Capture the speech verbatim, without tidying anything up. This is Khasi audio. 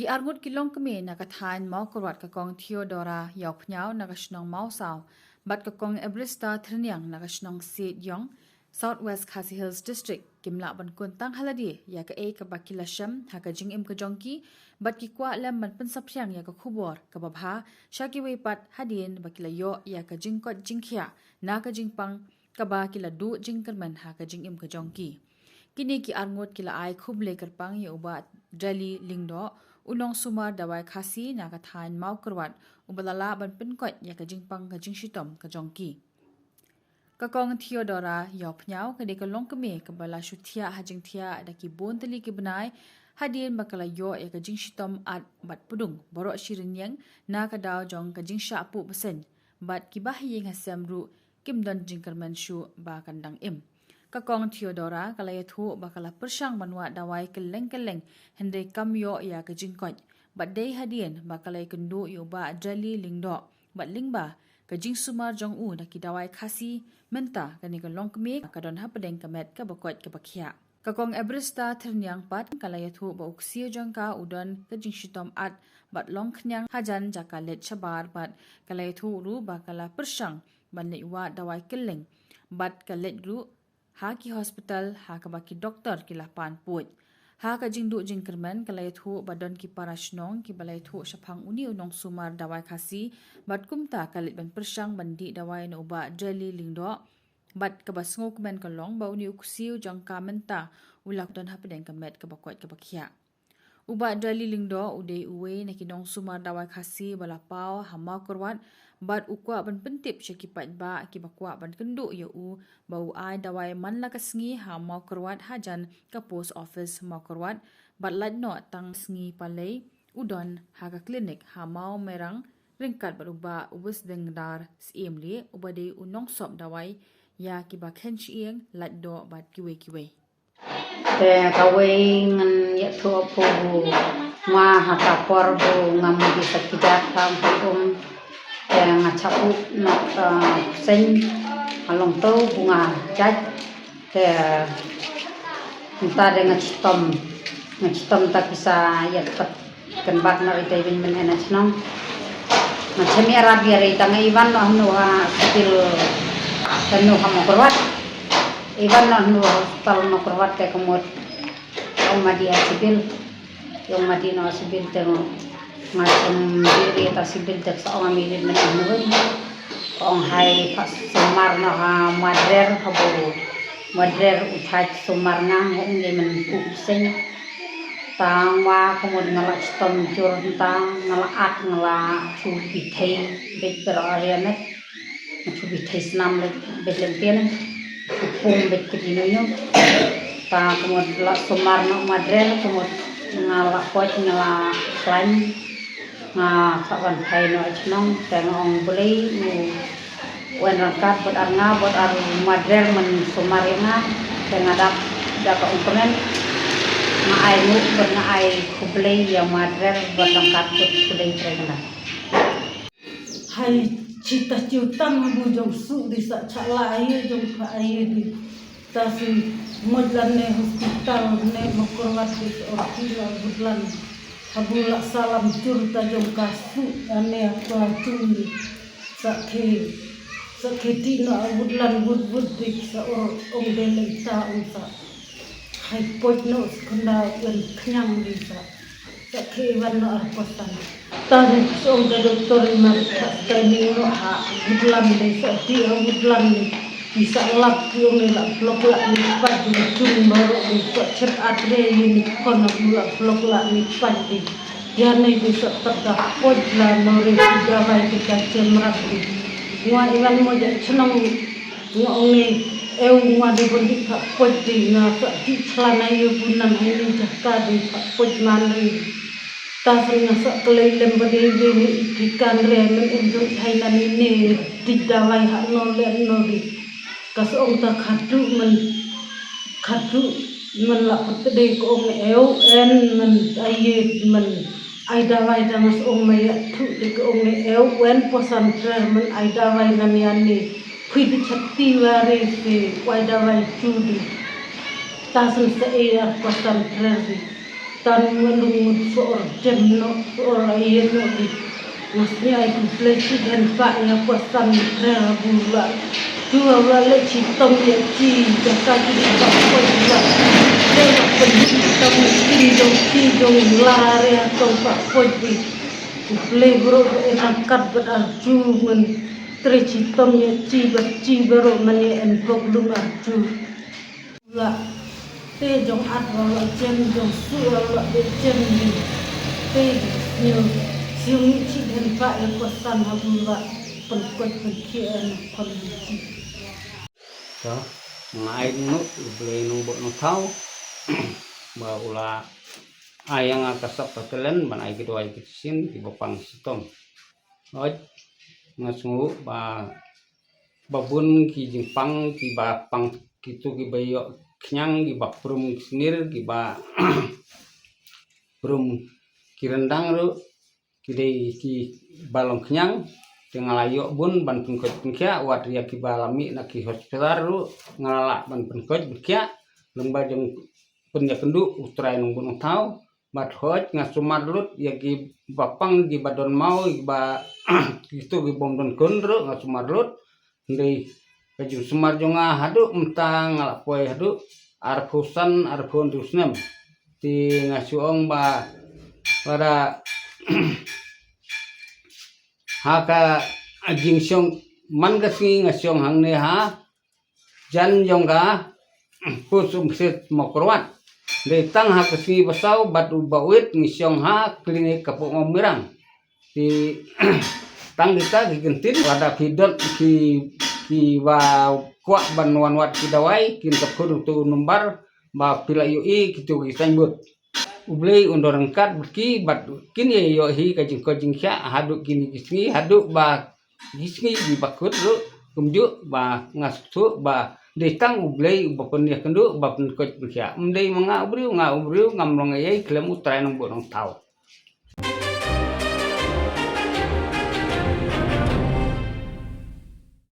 Arngut ki longkmie na ka thaiñ Mawkyrwat, ka Kong Theodora Ïawphniaw na ka shnong Mawsaw bad ka Kong Ebrista Thyrniang na ka shnong Siej Ïong, South West Khasi Hills District, kim lah ban kun tang ha lade ïa kaei kaba ki la shem ha ka jingim ka jong ki, bad ki kwah lem ban pynsaphriang ïa ka khubor kaba bha sha kiwei pat hadien ba ki la ïoh ïa ka jingkoit jingkhiah na ka jingpang kaba ki la duh jingkyrmen ha ka jingim ka jong ki. Kine ki arngut ki la ai khublei kyrpang ïa u Bah Dreli Lyngdoh, u nongsumar dawai Khasi na ka thaiñ Mawkyrwat, uba la lah ban pynkoit ïa ka jingpang ka jingshitom ka jong ki. Ka Kong Theodora Ïawphniaw ka dei ka longkmie kaba la shu thiah ha jingthiah da ki bun tylli ki bnai, hadien ba ka la ïoh ïa ka jingshitom at bad pdung baroh shi rynïeng na ka daw jong ka jingshah puh bseiñ, bad kiba ha ïing ha sem ruh kim don jingkyrmen shuh ba kan dang im. Ka Kong Theodora ka la ïathuh ba ka la pyrshang ban wad dawai kylleng kylleng, hynrei kam ïoh ïa ka jingkoit, bad dei hadien ba ka la ïakynduh ïa u Bah Dreli Lyngdoh, bad lyngba ka jingsumar jong u da ki dawai Khasi, mynta kane ka longkmie ka don hapdeng ka met kaba koit kaba khiah. Ka Kong Ebrista Thyrniang pat ka la ïathuh ba u ksiew jong ka u don ka jingshitom at bad long khñiang hajan jaka leit shabar, bad ka la ïathuh ruh ba ka la pyrshang ban leit wad dawai kylleng, bad ka leit ruh ha ki hospital ha kaba ki doktor ki la pan puit. Ha ka jingduh jingkyrmen ka la ïathuh ba don ki para shnong kiba la ïathuh shaphang une u nongsumar dawai Khasi, bad kumta ka leit ban pyrshang ban dih dawai na u Bah Dreli Lyngdoh, bad kaba sngewkmen ka long ba une u ksiew jong ka mynta u la don hapdeng ka met kaba koit kaba khiah. U Bah Dreli Lyngdoh u dei uwei na ki nongsumar dawai Khasi ba la paw ha Mawkyrwat, bad u kwah ban pyntip sha ki paidbah kiba kwah ban kynduh ïa u ba u ai dawai man la ka sngi ha Mawkyrwat hajan ka post office Mawkyrwat, bad lait noh tang sngi palei u don ha ka klinik ha Mawmerang ryngkat bad u Bah Wisdengdar Syiemlieh, uba dei u nongsop dawai ïa kiba khein shyieng, lait doh bad kiwei kiwei. Te kawei ngan ïathuh phi ba nga ha ka por ba ngam mih sha ki jaka ba um, te nga shah buh noh ka seng, ha long to ba nga jait, te mynta de nga shitom, nga shitom ta ki sa ïa ka Kan bat noh ita i bynmen ena chnong. Macam ïa rabi ïa rei tang i wan noh nu ha hospital, kan nu ha Mawkyrwat. I wan noh nu ha hospital Mawkyrwat te ka mut ong madi ha civil. Ong madi noh ha civil te ngo. Macam diri ta civil te sa ong ami bynmen nu. Ong hai pha sumar noh ha Madrer ha bu. Madrer u thait sumar nga ong ye men ku seng. Tang wa ka mut nga la chitom jur tang nga la at nga la chu pi thei bej per arianet. Nga chu pi thei snam le bej lem tiene. Pum bej kiti nyo. Ta ka mut la sumar noh Madrer ka mut nga la koit nga la khlaiñ. Nga sa wan phai noh chnong te nga ong Blei u Wan ryngkat bad ar nga bad ar Madrer men sumar ïa nga te nga dap da ka ong kmen. Nga ai nguh bad nga ai khublei ïa Madrer bad ryngkat bad khublei trei nga. Hai chita chiu tang ha bu jong su di sa chala ayu jong ka ayu di. Ta si moj lan ne hospital ne Mawkyrwat di sa orti la budlan. Ha bu la salam chur ta jong ka su ane ka chun di. Sa khe, sa khe ti no a wut lan wut wut dik sa or ong de leng ta ong sa. Hai poj no skunda wen khnyang di sa. Sa khe wan no ar pasan. Ta ri song ka doktor ma sa timing no ha wut lan di sa ti a wut lan di. Di sa lap ki ong ni la blok la ni pat di chun baru di sa chet atre ni kon la blok la ni pat di. Ïa nei di sa tak da poj la no re ki dawai ki ka chem rap di. Ngwa iwan mo ja chnong ngwa ong ne eu ngwa di bon di ka poj di nga sa di chla na yu bu nan hai ni ja ka di ka poj man ri. Ta sa nga sa klei lem ba di wi ni i ki kan re men em du hai na ni ne di dawai ha no le no di. Ka sa ong ta khatu men khatu men la put de ko ong eu en men ai men ai dawai da ngas ong mai ya thu de ko ong eu en posan trer men ai dawai na mi ani khui di chati wari si ai dawai chu di. Ta sen se e ya posan trer di. Tan ngalung mut soor jem no soor ayen no di. Ngas ni ai ku plei si den pa ya kuasan ni pre rabu la. Tu la le si tong ya si jaka si di pa poi la. Te la pen si tong ya si dong si dong la re tong pa poi di. Ku plei bro ko enang kat bat arju men tre si tong ya si bat si bro mane en bok lum arju. La te jong at wa la jem jong su wa la de jem ni. Te nyu siung ni chi den pa e ko san ha bu la pen ko pen ki en kon ni chi. Ta ngai nu u blei nong bo nong thau. Ba u la ai ïa nga ka sap ka telen ban ai ki dawai ki sin ki ba pang sitom. Hoi nga sngu ba ba bun ki jingpang ki ba pang ki tu ki ba ïoh khñiang ki ba prum ki snir ki ba prum ki rendang ruh ki dei ki ba long khñiang. Te nga la ïoh bun ban pynkhuid pynkhiah wat ïa ki ba la mih na ki hospital ruh nga la lah ban pynkhuid pynkhiah. Lem ba jong pynïakynduh u Trai nong bun nong thau. Bad hoi nga sumar lut ïa ki ba pang ki ba don mau ki ba ki tu ki bom don kun ruh nga sumar lut. Ndei ka jingsumat jong nga haduh mynta nga la poi haduh arphew san arphew hynriew snem. Te nga shu ong ba lada ha ka jingshong man ka sngi nga shong hangne ha jan jong ka pus umsit Mawkyrwat. Dei tang ha ka sngi ba saw bad u ba wit ngi shong ha klinik ka pok Mawmirang. Te tang kita ki kyntien lada phi dot ki ki ba kwah ban wan wad ki dawai kin ka phone tu number ba phi la ïohi ki tu ki signboard. U Blei un don ryngkat bad ki bad kin ïa ïohi ka jingkoit jingkhiah haduh kine ki sngi haduh ba ki sngi ki ba kut ruh kumjuh ba nga sngewthuh ba dei tang U Blei uba pynïakynduh ba pynkoit pynkhiah. Ym dei ma nga u briew, nga u briew ngam long ei ei khlem U Trai nongbuh nongthaw.